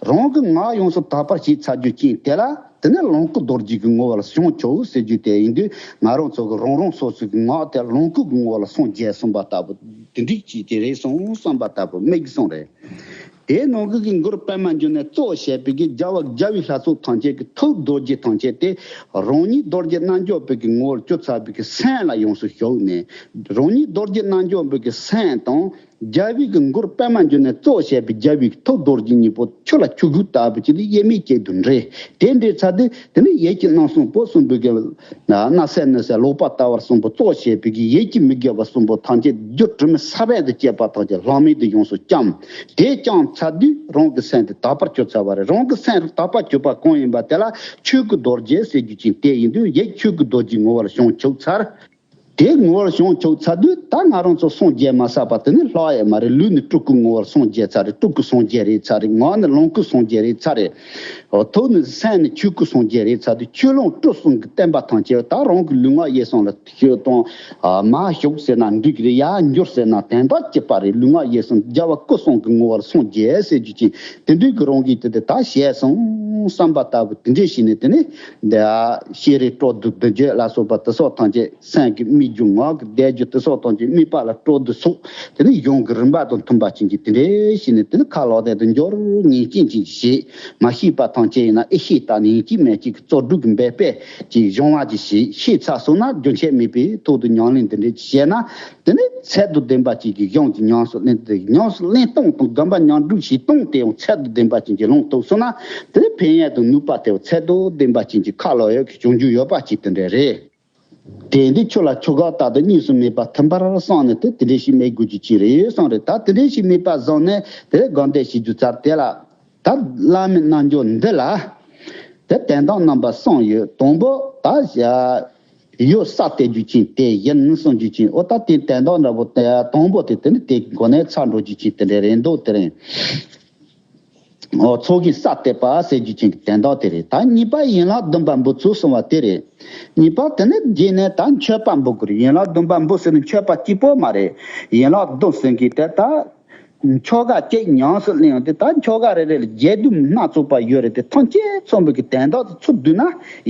རང་གི་ངག་ཡོངས་སུ་དག་པར་བྱས་ཚར་རྒྱུ་ཅན་དེ་ལ་དེ་ནི་ལོངས་སྐུ་རྡོ་རྗེ་གི་ངོ་བོ་ལ་བྱང་ཆུབ་ཟེར་རྒྱུ་དེ་ཡིན་དུས། ང་རང་ཚོ་གི་རང་རང་སོ་སོ་གི་ངག་དེ་ལོངས་སྐུ་གི་ངོ་བོ་ལ་སངས་རྒྱས་གསུངས་པ་ལྟ་བུ་དེ་འདྲ་ཅིག་དེ་རེད་སོང་བསམ་པ་ལྟ་བུ་དམིགས་བསལ་རེད། དེའི་ནང་གི་གི་མགུལ་པདྨ་འབྱུང་གནས་གཙོ་བོ་བྱས་པའི་གི་རྒྱལ་བ་རྒྱལ་བའི་ལྷ་ཚོགས་ཐམས་ཅད་ཀྱི་ཐུགས་རྡོ་རྗེ་ཐམས་ཅད་དེ་རང་ཉིད་རྡོ་རྗེ་རྣལ་འབྱོར་པའི་གི་ངོ་བོར་གྱུར་ཚར་བའི་གི་སེམས་ལ་ཡོངས་སུ་ཞུགས་ནས། རང་ཉིད་རྡོ་རྗེ་རྣལ་འབྱོར་པའི་གི་སེམས་དང་། རྒྱལ་བའི་གི་མགུལ་པདྨ་འབྱུང་གནས་གཙོ་བོ་བྱས་པའི་རྒྱལ་བའི་གི་ཐུགས་རྡོ་རྗེ་གཉིས་པོ་ཆོས་ལ་ཆོས་དགའ་ལྟ་བུ་ཅིག་ལ་དབྱེར་མེད་ཅན་དུ་འདྲེས། དེ་འདྲའི་ཚེ་དེ་དེ་ནི་ཡིད་ཀྱི་རྣམ་གསུམ་པོ་གསུམ་པོའི་གི་ན་སེར་སྣ་སེར་ལོག་པར་ལྟ་བ་གསུམ་པོ་གཙོ་བྱས་པའི་གི་ཡིད་ཀྱི་མི་དགེ་བ་གསུམ་པོ་ཐམས་ཅད་རྒྱུ་དྲི་མའི་ས་བོན་དང་བཅས་པ་ཐམས་ཅད་ལྷག་མེད་དུ་ཡོངས་སུ་བཅོམ། དེ་བཅོམ་ཚར་དུས་རང་གི་སེམས་དེ་དག་པར་གྱུར་ཚར་བ་རེད། རང་གི་སེམས་དག་པར་གྱུར་པ་གང་ཡིན་པ་དེ་ལ་ཆོས་སྐུ་རྡོ་རྗེ་ཟེར་རྒྱུ་ཅན་དེ་ཡིན་དུས། ཡིད་ཆོས་སྐུ་རྡོ་རྗེའི་ངོ་བོ་ལ་བྱང་ཆུབ་ཚར། དེ་ངོ་བོ་ལ་བྱང་ཆུབ་ཚར་དུས་ད་ང་རང་ཚོ་སངས་རྒྱས་མ་ཚར་བ་དེ་ནི་ལྷག་ཡོད་མ་རེད། ལུས་ནི་སྤྲུལ་སྐུ་ངོ་བོ་ལ་སངས་རྒྱས་ཚར་རེད། སྤྲུལ་སྐུ་སངས་རྒྱས་རེད་ཚར་རེད། ངག་ནི་ལོངས་སྐུ་སངས་རྒྱས་རེད་ཚར་རེད། ཐུགས་ནི་སེམས་ནི་ཆོས་སྐུ་སངས་རྒྱས་རེད་ཚར་དུས། ཆོས་ལོངས་སྤྲུལ་གསུམ་གྱི་བསྟན་པ་ཐམས་ཅད་ད་རང་གི་ལུས་ངག་ཡིད་གསུམ་ལ་ཞུགས་དང་། མར་ཞུགས་ཟེར་ན་འགྲིག་རེད། ཡར་འགྱུར་ཟེར་ན་དོན་དག་གཅིག་པ་རེད། ལུས་ངག་ཡིད་གསུམ་རྒྱལ་བ་སྐུ་གསུམ་གྱི་ངོ་བོར་སངས་རྒྱས་ཟེར་རྒྱུ་ཅན་དེ་འདྲའི་གི་རང་གིས་དེ་དེ་ད་བྱས་སོང་བསམ་པ་ལྟ་བུ་དེ་འདྲས་བྱས་ནས། དེ་ནི་འདི་ཤེས་རིག་སྤྲོ་བསྡུ་བསྡུ་བྱེད་ལ་སོགས་པ་དེ་སོགས་ཐམས་ཅད། སེམས་ཀྱི་སྨིག་རྒྱུ་ངག་གི་བཟླས་བརྗོད་དེ་སོགས་ཐམས་ཅད་དམིགས་པ་ལ་སྤྲོ་བསྡུ་སོགས་དེ་ནི་གཞུང་གི་རིམ་པ་དང་མཐུན་པ་ཅན་གྱི་དེ་འདྲས་བྱས་ནས། དེ་ནི་ཁ་ལོག་སྟེ་དུ་འབྱོར་ངེས་ཅན་ཅན་གྱི་ཞེས་མ་ཤེས་པ་ཐམས་ཅད་ཡིན་ན་ཨེ་ཤེས་ད་ནི་ཡིན་གཅིག་མིན་གཅིག་གི་རྩོལ་སྒྲུབ་ཀྱི་འབད་པས་ཀྱི་གཞུང་བ་ཅིག་ཞེས་ཤེས་ཚར་སོང་ན། རྒྱུན་ཆད་མེད་པའི་ཐོག་ཏུ་ཉམས་ལེན་དེ་འདྲས་ཅིག་བྱས་ན། དེ་ནི་ཚད་དང་ལྡན་པ་ཅིག་གི་གཞུང་གི་ཉམས་སུ་ལེན་ཏེ། ཉམས་སུ་ལེན་སྟངས་དང་སྒོམ་པ་ཉམས་སྒྲུབ་བྱེད་སྟངས་དེ་ཡང་ཚད་དང་ལྡན་པ་ཅན་གྱི་ལོངས་ཐུབ་སོང་ན། དེ་ནི་ཕན་ཡོན་དང་ནུས་པ་དེ་ཚད་དང་ལྡན་པ་ཅན་གྱི་ཁ་ལོག་ཡོད་ཀྱི་བྱུང་རྒྱུ་ཡོད་པ་ཅིག་དེ་འདྲས་རེད། དེ་འདི་ཆོས་ལ་ཆོས་དགའ་ལྟར་དུ་གཉིས་སུ་མེད་པ་ཐིམ་པར་བསམས་ནས། དེ་དེ་འདྲས་ཞིག་སྨྲས་དགོས་རྒྱུ་ཅིག་རེད་བསམས་རེད། ད་དེ་འདྲས་ཞིག་སྨྲས་པ་བཟང་ནས་དེ་དགོངས་དོན་ཞིག་རྒྱུ་ཚར། དེ་ལ་ད་བླ་མའི་རྣལ་འབྱོར་འདི་ལ་དེ་དོན་དག་རྣམ་པ་གསུམ་ཡོད། དང་པོ་ད་ཡོད་ས་དེ་རྒྱུ་ཅན་དེ་ཡིན་གསུང་རྒྱུ་ཅན། འོ་ད་དེ་དོན་དག་འདྲ་པོ་དེ་དང་པོ་དེ་དེ་ནི་དེ་མགོ་ནས་ཚར་འགྲོ་རྒྱུ་ཅན་དེ་འདྲ་རེད་འདུག་དེ་རིང་འོ་ཚོགས་ཀྱི་ས་དེ་པ་ཟེར་རྒྱུ་ཅན་གྱི་དོན་དག་དེ་རེད། ད་གཉིས་པ་ཡན་ལག་བདུན་པ་འབུལ་ཚུལ་གསུང་བ་དེ་རེད། གཉིས་པ་དེ་ནི་རྗེས་ནས་ད་མཆོད་པ་འབུལ་དགོས་རེད། ཡན་ལག་བདུན་པ་འབུལ་ཟེར་ནི་མཆོད་པ་གཅིག་པོ་མ་རེད། ཡན་ལག་བདུན་ཟེར་གྱི་དེ་ད། ཆོ་ག་གཅིག་ཉམས་སུ་ལེན་ཡོང་དུས། ད་ཆོ་ག་རེ་རེ་ལ་རྒྱས་བསྡུས་སྣ་ཚོགས་པ་ཡོད་རེད། དེ་ཐམས་ཅད་ཚང་བའི་གི་དོན་དག་དེ་ཚུར་བསྡུས་ན་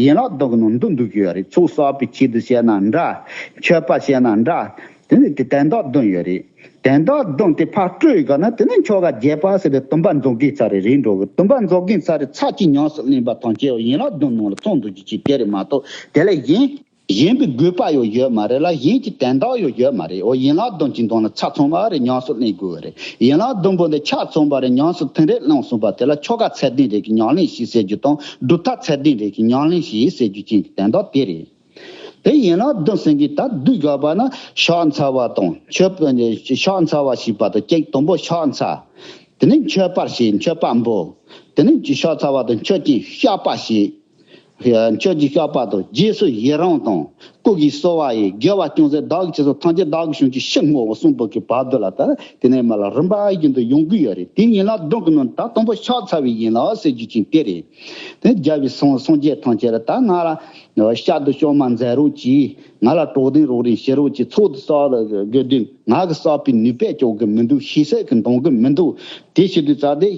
ཡན་ལག་བདུན་གྱི་ནང་འདུ་འདུ་གི་ཡོད་རེད། ཚོགས་བསགས་པའི་ཆེད་དུ་བྱས་ན་འདྲ། མཆོད་པ་བྱས་ན་འདྲ། དེ་ནི་དེ་དོན་དག་བདུན་ཡོད་རེད། དོན་དག་བདུན་དེ་ཕར་སྤྲོས་ཡོད་ག་ན། དེ་ནི་ཆོ་ག་རྒྱས་པ་ཟེར་ཏེ་དུམ་པ་འཛོམས་གི་ཚར་རེ་རེད་འགྲོ་གི། དུམ་པ་འཛོམས་གི་ཚར་རེ་ཚར་གཅིག་ཉམས་སུ་ལེན་པ་ཐམས་ཅད་ཡན་ལག་བདུན་ནང་ལ་ཚང་འདུ་གི་ཅིག་དེ་རེད་མ་གཏོགས། དེ་ལས་གཞན། གཞན་པའི་དགོས་པ་ཡང་ཡོད་མ་རེད་ལ། གཞན་གྱི་དོན་དག་ཡང་ཡོད་མ་རེད། འོ་ཡན་ལག་བདུན་གྱི་ནང་ལ་ཆ་ཚང་བ་རེ་ཉམས་སུ་ལེན་དགོས་པ་རེད། ཡན་ལག་བདུན་པོ་འདི་ཆ་ཚང་བ་རེ་ཉམས་སུ་ཐུན་རེ་བླངས་སོང་བ་དེ་ལ་ཆོ་ག་ཚད་ལྡན་རེ་གི་ཉམས་ལེན་བྱེད་ཟེར་རྒྱུ་དང་། སྒྲུབ་ཐབས་ཚད་ལྡན་རེ་གི་ཉམས་ལེན་བྱེད་ཟེར་རྒྱུ་ཅན་གྱི་དོན་དག་དེ་རེད། དེ་ཡན་ལག་བདུན་ཟེར་གྱི་ད་བསྡུས་དགོས་པ་ན། ཕྱག་འཚལ་བ་དང་མཆོད་པ། ཕྱག་འཚལ་བ་ཞེས་པ་དང་གཅིག་དང་པོ་ཕྱག་འཚལ། དེ་ནས་མཆོད་པར་བྱེད། མཆོད་པ་འབུལ། དེ་ནས་ཕྱག་འཚལ་བ་དང་མཆོད་ཅིང་བཤགས་པ་བྱེད། མཆོད་ཅིང་བཤགས་པ་དང་རྗེས་སུ་ཡི་རང་དང་། སྐུ་གིས་གསོལ་བ་ཡི། དགེ་བ་ཅུང་ཟད་བདག་གིས་བྱས་སོ། ཐམས་ཅད་བདག་གིས་བྱུང་ཅིག་ཕྱིར་བསྔོའོ་གསུངས་པ་གི་བར་དུ་ལ་ད་དེ་ནས་མ་ལ་རིམ་པ་བཞིན་དུ་ཡོང་གི་ཡོད་རེད། དེ་ཡན་ལག་བདུན་གྱི་ནང་ད་དང་པོ་ཕྱག་འཚལ་བའི་ཡན་ལག་ཟེར་རྒྱུ་ཅན་དེ་རེད། དེ་རྒྱལ་བའི་སངས་སངས་རྒྱས་ཐམས་ཅད་ལ་ད་ང་ལ་ཞབས་ཏོག་གཤོག་མ་མཛད་རོགས་གྱིས། ང་ལ་གྲོགས་དན་རོགས་རམ་བྱེད་རོགས་གྱིས། ཚོགས་འདི་བསགས་ལ་དགོས་དུས་ང་གི་བསགས་པའི་ནུས་པས་སྐྱོབ་གི་མི་འདུག་ཤེས་བྱས་ཀྱིས་འདང་གི་མི་འདུག་དེ་བྱེད་དུས་ཙང་དེ་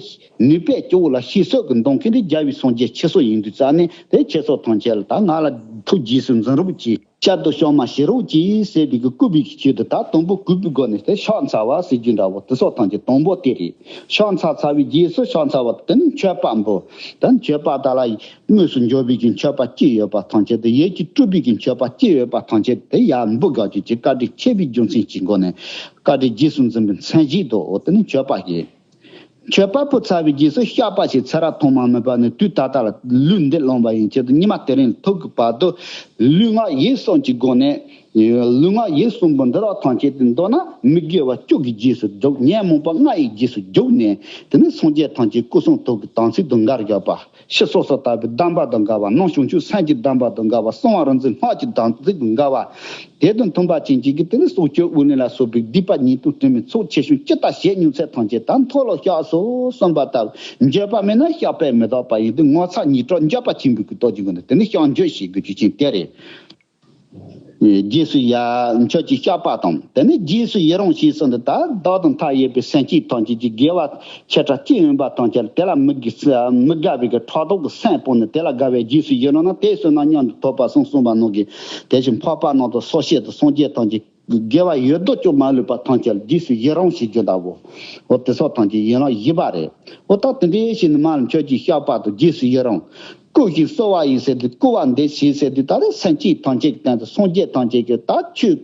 ནུས་པས་སྐྱོབ་ལ་ཤེས་བྱས་ཀྱིས་འདང་མཁན་དེ་རྒྱལ་བའི་སངས་རྒྱས་ཁྱེད་ཚོ་ཡིན་དུས་ཙང་ནས། དེ་ཁྱེད་ཚོ་ཐམས་ཅད་ལ་ད་ང་ལ་ཐུགས་རྗེས་སུ་འཛིན་རོགས་གྱིས། ཞབས་ཏོག་གཤོག་མ་བྱེད་རོགས་གྱིས་ཟེར་བའི་གི་བསྐུལ་བའི་གི་ཆེད་དུ་ད་དང་པོ་བསྐུལ་བའི་སྒོ་ནས་དེ་ཕྱག་འཚལ་བ་ཟེར་རྒྱུ་འདྲ་བོ་དེ་ཚོ་ཐམས་ཅད་དང་པོ་དེ་རེད། ཕྱག་འཚལ་ཚར་བའི་རྗེས་སུ་ཕྱག་འཚལ་བ་དེ་ནི་མཆོད་པ་འབུལ། ད་མཆོད་པ་དག་ལ་དངོས་སུ་འབྱོར་བའི་གི་མཆོད་པ་ཅི་ཡོད་པ་ཐམས་ཅད་དེ། ཡིད་ཀྱིས་སྤྲུལ་པའི་གི་མཆོད་པ་ཅི་ཡོད་པ་ཐམས་ཅད་དེ་ཡར་འབུལ་དགོས་ཀྱི་ཅིག་བཀའ་དྲིན་ཆེ་བའི་རྒྱུ་མཚན་གྱི་སྒོ་ནས། བཀའ་དྲིན་རྗེས་སུ་འཛིན་པའི་མཚན་ཞིག་ཏུ་འོ་དེ་ནི་མཆོད་པ་ཞིག་མཆོད་པ་ཕུལ་ཚར་བའི་རྗེས་སུ་བཤགས་པ་ཞིག་ཚེ་རབས་ཐོག་མ་མེད་པ་ནས་དུས་ད་ལྟ་ལ་ལུས་འདི་བླངས་པ་ཡན་ཆད་དུ་ཉི་མ་དེ་རིང་ཐུག་གི་བར་དུ། ལུས་ངག་ཡིད་གསུམ་གྱི་སྒོ་ནས། ལུས་ངག་ཡིད་གསུམ་པོ་འདི་རགས་ཐམས་ཅད་དུ་མདོར་ན་མི་དགེ་བ་བཅུ་གི་རྗེས་སུ་འཇུག་ཉོན་མོངས་པ་ལྔ་ཡི་རྗེས་སུ་འཇུག་ནས། དེ་ནས་སངས་རྒྱས་ཐམས་ཅད་སྐུ་གསུང་ཐུགས་ཀྱི་དམ་ཚིག་ཏུ་འགལ་བར་བ། ཕྱི་སོ་སོར་ལྟ་བུའི་སྡོམ་པ་དང་འགལ་བ། ནང་བྱང་ཆུབ་སེམས་ཀྱི་སྡོམ་པ་དང་འགལ་བ། གསང་བ་རིག་འཛིན་སྔགས་ཀྱི་དམ་ཚིག་དང་འགལ་བ། དེ་དང་མཐུན་པ་ཅན་གཅིག་གིས་དེ་ནི་སྲོག་གཅོད་དབུགས་ལེན་ལ་སོགས་པའི་སྡིག་པ་ཉེས་ལྟུང་དྲི་མའི་ཚོགས་ཆེ་ཆུང་ཇི་ལྟར་བྱས་མྱོང་ཚད་ཐམས་ཅད་ད་མཐོལ་ལོ་བཤགས་སོ་གསུངས་པ་ལྟར། འགྱོད་པ་མེད་ན་བཤགས་པས་མི་འདག་པ་ཡིན་ཏེ། ངོ་ཚ་ཉེས་དྲག་འགྱོད་པ་ཆེན་པོའི་གི་སྟོབས་ཀྱི་སྒོ་ནས་དེ་ནི་བཤགས་འགྱོད་ཞེས་དགོས་རྒྱུ་ཅན་དེ་རེད། རྗེས་སུ་ཡ་མཆོད་ཅིང་བཤགས་པ་དང་། དེ་ནས་རྗེས་སུ་ཡི་རང་ཞེས་གསུངས་ཏེ་ད་བདག་དང་མཐའ་ཡས་པའི་སེམས་ཅན་ཐམས་ཅད་ཀྱི་དགེ་བ་ཆེ་ཕྲ་ཅི་ཡིན་པ་ཐམས་ཅད་དེ་ལ་མི་དགེ་མི་དགའ་བའི་གི་ཕྲག་དོག་གི་སེམས་སྤངས་ནས་དེ་ལ་དགའ་བའི་རྗེས་སུ་ཡི་རང་ན། དེ་བསོད་ནམས་མཉམ་དུ་ཐོབ་པ་གསུངས་གསུངས་པ་ནང་གི། དེ་བཞིན་འཕགས་པ་རྣམས་དང་སོ་སྐྱེ་དང་སངས་རྒྱས་ཐམས་ཅད་དགེ་བ་ཡོད་དོ་ཅོག་མ་ལུས་པ་ཐམས་ཅད་ལ་རྗེས་སུ་ཡི་རང་ཞེས་བརྗོད་འདྲ་བོ། འོ་དེ་སོགས་ཐམས་ཅད་ཡན་ལག་བཞི་པ་རེད། འོ་ད་དེ་འདྲའི་ཞིག་ནི་མ་ལ་མཆོད་ཅིང་བཤགས་པ་དང་རྗེས་སུ་ཡི་རང་། བསྐུལ་ཞིང་གསོལ་བ་ཡི་ཟེར་དུས་བསྐུལ་བ་འདེབས་ཤིང་ཟེར་དུས་ད་རེས་སེམས་ཅན་ཐམས་ཅད་ཀྱི་སྟེང་དུ་སངས་རྒྱས་ཐམས་ཅད་ཀྱི་ད་ཆོས་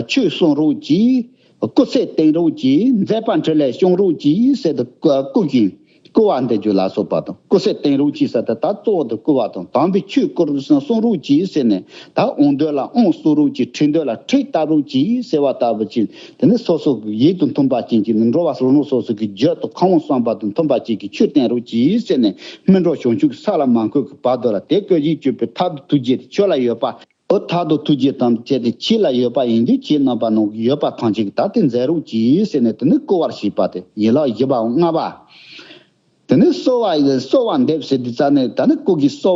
ཆོས་གསུང་རོགས་གྱིས། སྐུ་ཚེ་བརྟན་རོགས་གྱིས། མཛད་པ་འཕྲིན་ལས་སྐྱོང་རོགས་གྱིས་ཟེར་དུ་བསྐུལ་ཞིང་། བསྐུལ་བ་འདེབས་རྒྱུ་ལ་སོགས་པ་དང་། སྐུ་ཚེ་བརྟན་རོགས་གྱིས་ཟེར་ཏེ་ད་གཙོ་བོ་དུ་བསྐུལ་བ་དང་། དམ་པའི་ཆོས་སྐུར་གསུང་རོགས་གྱིས་ཟེར་ནས་ད་འོང་འདོད་ལ་འོང་གསོལ་རོགས་གྱིས། ཁྲིད་འདོད་ལ་ཁྲིད་བཏབ་རོགས་གྱིས་ཟེར་བ་ལྟ་བུ་ཅིག་དེ་ནས་སོ་སོ་གི་ཡིད་དང་མཐུན་པ་ཅན་གྱི་ནི་འགྲོ་བ་རང་རང་སོ་སོ་གི་རྒྱུད་དང་ཁམས་བསམ་པ་དང་མཐུན་པ་ཅན་གྱི་ཆོས་བསྟན་རོགས་གྱིས་ཟེར་ནས་སྨིན་གྲོལ་བྱང་ཆུབ་ཀྱི་ས་ལ་མ་འཁོད་ཀྱི་བར་དུ་ལ་དེ་སྐད་ཅེས་བརྗོད་པའི་མཐར་ཐུག་རྗེས་དེ་ཁྱོད་ལ་ཡོད་པ། འོ་མཐར་ཐུག་ཐུགས་རྗེ་དང་བཅས་ཏེ་ཁྱེད་ལ་ཡོད་པ་ཡིན་དུས་ཁྱེད་རྣམ་པ་ནང་གི་ཡོད་པ་ཐམས་ཅད་ཀྱིས་ད་དེ་མཛད་རོགས་གྱིས་ཟེར་ནས་དེ་ནི་བསྐུལ་བར་བྱེད་པ་དེ་ཡན་ལག་བཞི་པའོ། ལྔ་པ། དེ་ནི་གསོལ་བ་ཡི་གསོལ་བ་འདེབས་ཟེར་དུས་ཙ་ནས་ད་ནི་སྐུ་གི་གསོལ་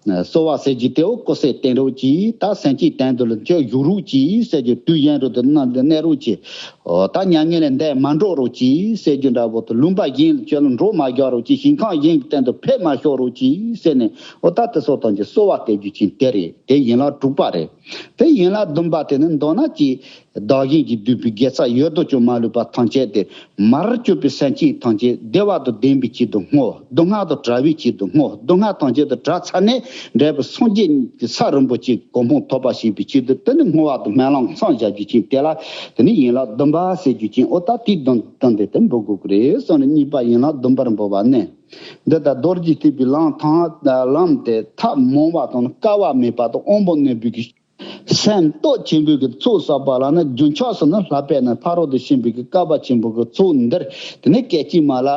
བ། གསོལ་བ་ཟེར་གྱི་དེའོ་སྐུ་ཚེ་བརྟན་རོགས་གྱིས། ད་སེམས་ཅན་དོན་དུ་ལ་ཁྱོད་བཞུགས་རོགས་གྱིས་ཟེར་གྱི་དུས་གཞན་རུ་དུ་གནང་དུ་གནས་རོགས་གྱིས། འོ་ད་མྱ་ངན་ལས་འདས་མ་འགྲོ་རོགས་གྱིས་ཟེར་རྒྱུ་འདྲ་པོ་དུ་ལུང་པ་གཞན་ལ་ཁྱོད་ལ་འགྲོ་མ་རྒྱག་རོགས་གྱིས། ཞིང་ཁམས་གཞན་གྱི་སྟེང་དུ་ཕེབས་མ་ཤོག་རོགས་གྱིས་ཟེར་ནས་འོ་ད་དེ་སོགས་ཐམས་ཅད་གསོལ་བ་འདེབས་རྒྱུ་ཅན་དེ་རེད། དེ་ཡན་ལག་དྲུག་པ་རེད། དེ་ཡན་ལག་བདུན་པ་དེ་ནི་མདོར་ན་ཅིག་བདག་གཞན་གྱིས་བསྡུས་པའི་དགེ་རྩ་ཡོད་དོ་ཅོག་མ་ལུས་པ་ཐམས་ཅད་དེ་མར་གྱུར་པའི་སེམས་ཅན་ཐམས་ཅད་བདེ་བ་དང་ལྡན་པའི་ཆེད་དུ་བསྔོ། སྡུག་བསྔལ་དང་བྲལ་བའི་ཆེད་དུ་བསྔོ། སྡུག་བསྔལ་ཐམས་ཅད་དང་བྲལ་ཚར་ནས་འབྲས་བུ་སངས་རྒྱས་ཀྱི་ས་རིན་པོ་ཆེ་གོ་འཕང་ཐོབ་པ་བྱེད་པའི་ཆེད་དུ་དེ་ནི་བསྔོ་བ་དང་སྨོན་ལམ་མཚམས་བཞག་རྒྱུ་ཅན་དེ་ལ་དེ་ནི་ཡན་ལག་བདུན་པ་ཟེར་རྒྱུ་ཅན་འོ་ད་དེའི་དོན་དོན་དེ་དེ་འབུལ་དགོས་ཀྱི་རེད་གསུངས་ནས་གཉིས་པ་ཡན་ལག་བདུན་པར་འབུལ་བ་ནི། འདི་ལྟར་རྡོ་རྗེ་ཐེག་པའི་ལམ་དང་ལམ་དེ་ཐབས་མང་བ་དང་དཀའ་བ་མེད་པ་དང་དབང་པོ་རྣོན་པོའི་གི་སེམས་སྟོབས་ཆེན་པོའི་གི་ཚོགས་བསགས་པ་ལ་ནི་རྒྱུན་ཆགས་སུ་ནི་ལྷག་པས་ན་ཕ་རོལ་ཏུ་ཕྱིན་པའི་གི་བསྐལ་པ་ཆེན་པོའི་གི་ཚོགས་འདིར་དེ་ནི་སྐད་ཅིག་མ་ལ་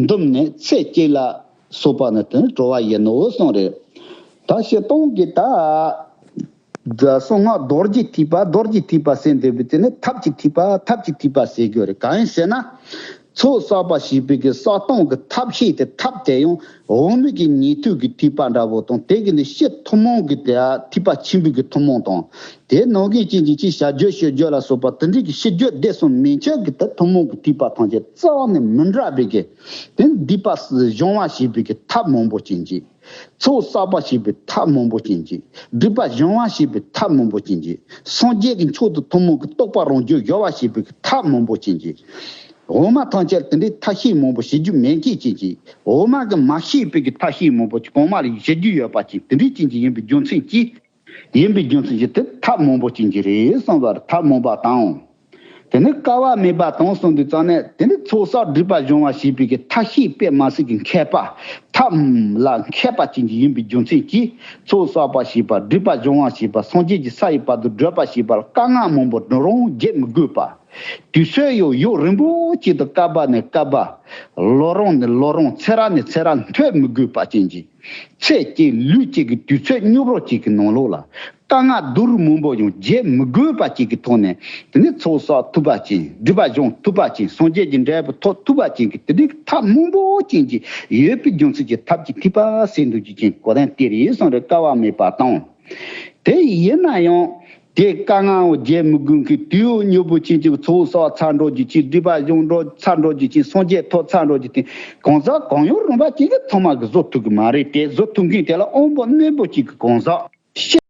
འདུམ་ནས་ཚེ་གཅིག་ལ་སོགས་པ་ནི་དེ་ནི་གྲོལ་བ་ཡིན་ནོ་གསུངས་རེད། ད་སྤྱིར་བཏང་གི་ད་གསང་སྔགས་རྡོ་རྗེ་ཐེག་པ་རྡོ་རྗེ་ཐེག་པ་ཟེར་འདོད་པའི་དེ་ནི་ཐབས་ཀྱི་ཐེག་པ་ཐབས་ཀྱི་ཐེག་པ་ཟེར་དགོས་རེད། གང་ཡིན་ཟེར་ན། ཚོགས་བསགས་པ་ཞེས་པའི་གི་བསགས་སྟངས་ཀྱི་ཐབས་ཤེས་དེ་ཐབས་དེ་ཡང་འོག་མིན་གྱི་ཉན་ཐོས་ཀྱི་ཐེག་པ་འདྲ་བོ་དང་དེ་གི་ནི་སྤྱི་ཐུན་མོང་གི་དེ་ཐེག་པ་ཆེན་པོའི་གི་ཐུན་མོང་དང་དེ་ནང་གི་ཅན་གྱི་ཅིག་བྱ་རྒྱུད་ཤེས་རྒྱུད་ལ་སོགས་པ་དེ་འདྲའི་གི་ཤེས་རྒྱུད་སྡེ་གསུམ་མན་ཆད་ཀྱི་དེ་ཐུན་མོང་གི་ཐེག་པ་ཐམས་ཅད་རྩ་བ་ནས་མི་འདྲ་བའི་གི་དེ་སྡིག་པ་སྦྱོང་བ་ཞེས་པའི་གི་ཐབས་མང་པོ་ཅན་གྱི། ཚོགས་བསགས་པ་ཞེས་པའི་ཐབས་མང་པོ་ཅན་གྱི། སྒྲིབ་པ་སྦྱང་བ་ཞེས་པའི་ཐབས་མང་པོ་ཅན་གྱི། སངས་རྒྱས་ཀྱི་མཆོག་ཏུ་ཐུན་མོང་གི་རྟོགས་པ་རང་རྒྱུད་སྦྱོར་བ་ཞེས་པའི་ཐབས་མང་པོ་ཅན་གྱི། འོ་མ་ཐམས་ཅད་དེ་འདྲའི་ཐབས་ཤེས་མང་པོ་བྱེད་རྒྱུ་མེད་མཁན་ཅན་གྱི། འོ་མ་གི་མ་ཤེས་པའི་གི་ཐབས་ཤེས་མང་པོ་ཅིག་གོང་མ་ལ་བྱེད་རྒྱུ་ཡོད་པ་ཅིག་དེ་འདྲའི་ཅན་གྱི་ཡིན་པའི་རྒྱུ་མཚན་གྱིས། ཡིན་པའི་རྒྱུ་མཚན་གྱིས་དེ་ཐབས་མང་པོ་ཅན་གྱི་རེད་གསུངས་པར། ཐབས་མང་པ་དང་། དེ་ནི་དཀའ་བ་མེད་པ་དང་གསུངས་དུས་ཙང་ནས། དེ་ནི་ཚོགས་བསགས་སྒྲིབ་པ་སྦྱོང་བ་ཞེས་པའི་གི་ཐབས་ཤེས་དཔེ་མ་སྲིད་ཀྱི་མཁས་པ། ཐབས་ལ་མཁས་པ་ཅན་གྱི་ཡིན་པའི་རྒྱུ་མཚན་གྱིས། ཚོགས་བསགས་པ་ཞེས་པ། སྒྲིབ་པ་སྦྱོང་བ་ཞེས་པ། སངས་རྒྱས་ཀྱི་ས་ཡི་བར་དུ་བགྲོད་པ་ཞེས་པ་ལ་དཀའ་ངལ་མང་པོ་རང་བརྒྱབ་མི་དགོས་པ། དུས་ཚོད་ཡང་ཡུན་རིང་པོ་ཅིག་ཏུ་སྐབས་ནས་སྐབས། ལོ་རིམ་ནས་ལོ་རིམ། ཚེ་རབས་ནས་ཚེ་རབས་འཕྲད་མི་དགོས་པ་ཅན་གྱི། ཚེ་གཅིག་ལུས་གཅིག་གི་དུས་ཚོད་རྙོག་རོ་གཅིག་གི་ནང་ལོགས་ལ། དཀའ་ངལ་སྡུག་རུས་མང་པོ་ཡང་བརྒྱབ་མི་དགོས་པ་ཅིག་གི་ཐོག་ནས། དེ་ནི་ཚོགས་བསགས་ཐུབ་པ་ཅན། སྒྲིབ་པ་སྦྱོང་ཐུབ་པ་ཅན། སངས་རྒྱས་ཀྱི་འབྲས་བུ་ཐོབ་ཐུབ་པ་ཅན་གྱི་དེ་འདྲའི་ཐབས་མང་པོ་ཅན་གྱི་ཡོད་པའི་རྒྱུ་མཚན་གྱིས། ཐབས་ཀྱི་ཐེག་པ་ཟེར་འདུག་རྒྱུ་ཅན་གོ་དོན་དེ་རེད་གསུངས་རེད། དཀའ་བ་མེད་པ་དང་། དེ་ཡིན་ན་ཡང་། དེ་དཀའ་ངལ་བརྒྱབ་མི་དགོས་མཁན། དུས་ཡུན་རྙོག་པོ་ཅན་གྱི་ཚོགས་བསགས་ཚར་འགྲོ་རྒྱུ་ཅན། སྒྲིབ་པ་སྦྱོང་འགྲོ་ཚར་འགྲོ་རྒྱུ་ཅན། སངས་རྒྱས་ཐོབ་ཚར་འགྲོ་རྒྱུ་ཅན། གང་ཟག་གང་ཡང་རུང་བ་ཅིག་གིས་ཚང་མ་གིས་བཟོ་ཐུབ་ཀྱི་མ་རེད། དེ་བཟོ་ཐུབ་མཁན་དེ་ལ་དབང་པོ་རྣོན་པོ་ཅིག་གི་གང་ཟག། ཤེས་